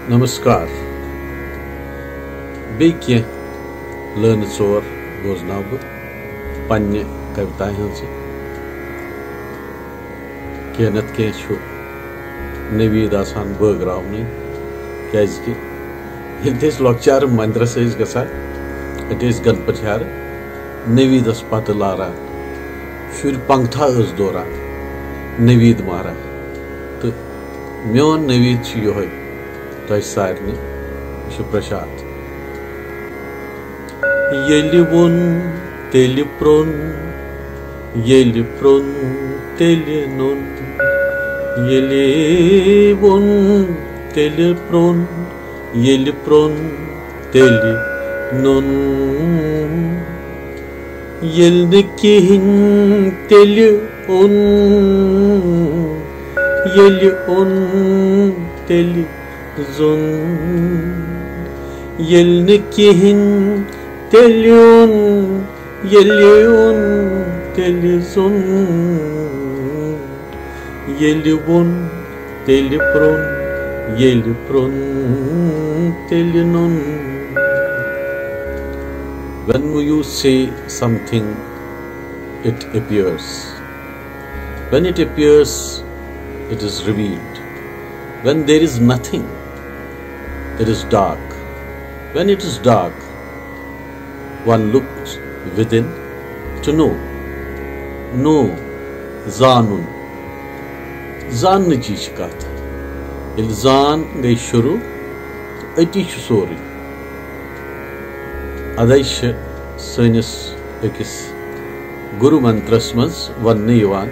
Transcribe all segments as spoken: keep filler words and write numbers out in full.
نمسکار۔ بیٚیہِ کینٛہہ لٲنہٕ ژور بوزناو بہٕ پننہِ کوتایہِ ہٕنٛزٕ۔ کینٛہہ نتہٕ کینٛہہ چھُ نوید آسان بٲگراونٕے، کیازِ کہِ ییٚلہِ تہِ أسۍ لۄکچارٕ مندرس ٲسۍ گژھان، اَتہِ ٲسۍ گنپتہٕ ہیٚہرٕ نویدس پتہٕ لاران، شُرۍ پنگتھا ٲسۍ دوران، نوید ماران۔ تہٕ میون نوید چھُ یِہوٚے تۄہہِ سارنٕے، یہِ چھُ پرشاد۔ ییٚلہِ ووٚن تیٚلہِ پرٛوٚن، ییٚلہِ پرٛوٚن تیٚلہِ نوٚن، ییٚلہِ ووٚن تیٚلہِ پرٛوٚن، ییٚلہِ پرٛوٚن تیٚلہِ نوٚن۔ ییٚلہِ نہٕ کِہیٖنۍ تیٚلہِ اوٚن، ییٚلہِ اوٚن تیٚلہِ زوٚن۔ ییٚلہِ نہٕ کِہیٖنۍ تیٚلہِ اوٚن، ییٚلہِ اوٚن تیٚلہِ زوٚن۔ ییٚلہِ ووٚن تیٚلہِ پرٛوٚن، ییٚلہِ پرٛوٚن تیٚلہِ نوٚن۔ When you say something, it appears. When it appears, it is revealed. When there is nothing, it is dark. When it is dark, one looks within to know. Know, زانُن۔ زاننٕچی چھِ کتھ۔ ییٚلہِ زان گٔے شروع، تہٕ أتی چھُ سورُے۔ ادے چھِ سٲنِس أکِس گُرو منترس منٛز وننہٕ یِوان،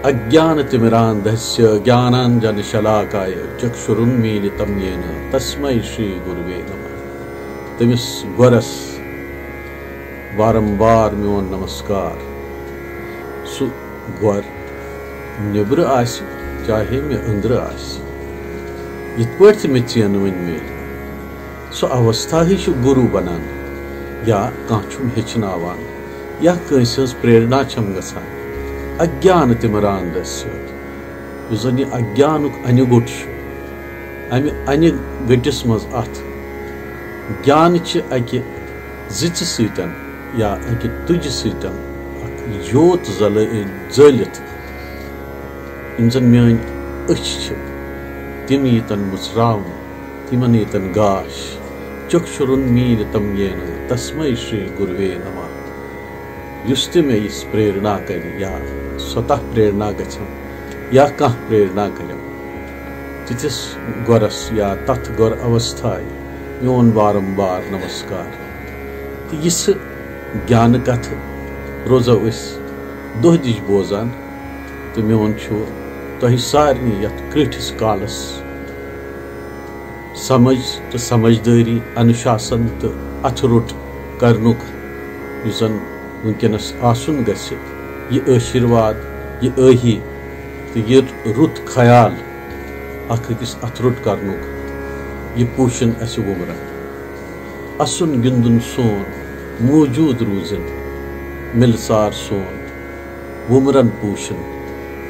اگیان تِمِران دھسیہ گیانان جن شلاکایہ چکشرُن میلِتم یینہ تسمے شری گروے نمہ۔ تٔمِس گۄرس بارمبار میون نمسکار۔ سُہ گۄر نیبرٕ آسہِ، چاہے مےٚ أنٛدرٕ آسہِ، یِتھ پٲٹھۍ تہِ مےٚ ژینہٕ وٕنۍ میلہِ، سُہ اوستھا ہٕے چھُ گُروٗ بنان۔ یا کانٛہہ چھُم ہیٚچھناوان، یا کٲنٛسہِ ہٕنٛز پریرنا چھم گژھان۔ اگیان تِمران دٔسۍ سۭتۍ، یُس زن یہِ اگیانُک انہِ گوٚٹ چھُ، امہِ انہِ گٔٹِس منٛز اتھ گیانہٕ چہِ اکہِ زِژِ سۭتۍ یا اکہِ تُجہِ سۭتۍ اکھ یوت زلٲ-، زٲلِتھ، یِم زن میٲنۍ أچھ چھِ، تِم ییٖتن مُژراونہٕ، تِمن ییٖتن گاش۔ چکشرُن میلِتم یینہ تسمے شری گروے نمہ۔ یُس تہِ مےٚ یِژھ پریرنا کرِ یا سوتہ پریرنا گژھم یا کانٛہہ پریرنا کرم، تِتھِس گۄرس یا تتھ گۄر اوستھایہِ میون بارمبار نمسکار۔ تہٕ یِژھٕ گیانہٕ کتھٕ روزو أسۍ دۄہ دِش بوزان، تہٕ میون چھُ تۄہہِ سارنٕے یتھ کرٛٹھِس کالس سمجھ تہٕ سمجھدٲری، انُشاسن تہٕ اتھٕ روٚٹ کرنُک یُس زن وٕنکیٚنس آسُن گژھِ، یہِ آشیٖرواد، یہِ ٲہی تہٕ یہِ رُت خیال اکھ أکِس اتھٕ روٚٹ کرنُک، یہِ پوٗشِن اسہِ وُمرن۔ اسُن گِنٛدُن سون، موٗجوٗد روٗزِن مِلژار سون، وُمرن پوٗشِن۔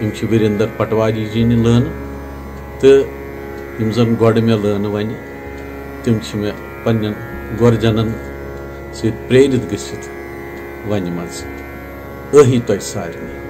یِم چھِ ویریندر پٹواری جی نہِ لٲنہٕ، تہٕ یِم زن گۄڈٕ مےٚ لٲنہٕ ونہِ، تِم چھِ مےٚ پننٮ۪ن گۄرجنن سۭتۍ پریرِت گٔژھِتھ ونہِ مژٕ۔ ٲہی تۄہہِ سارنٕے۔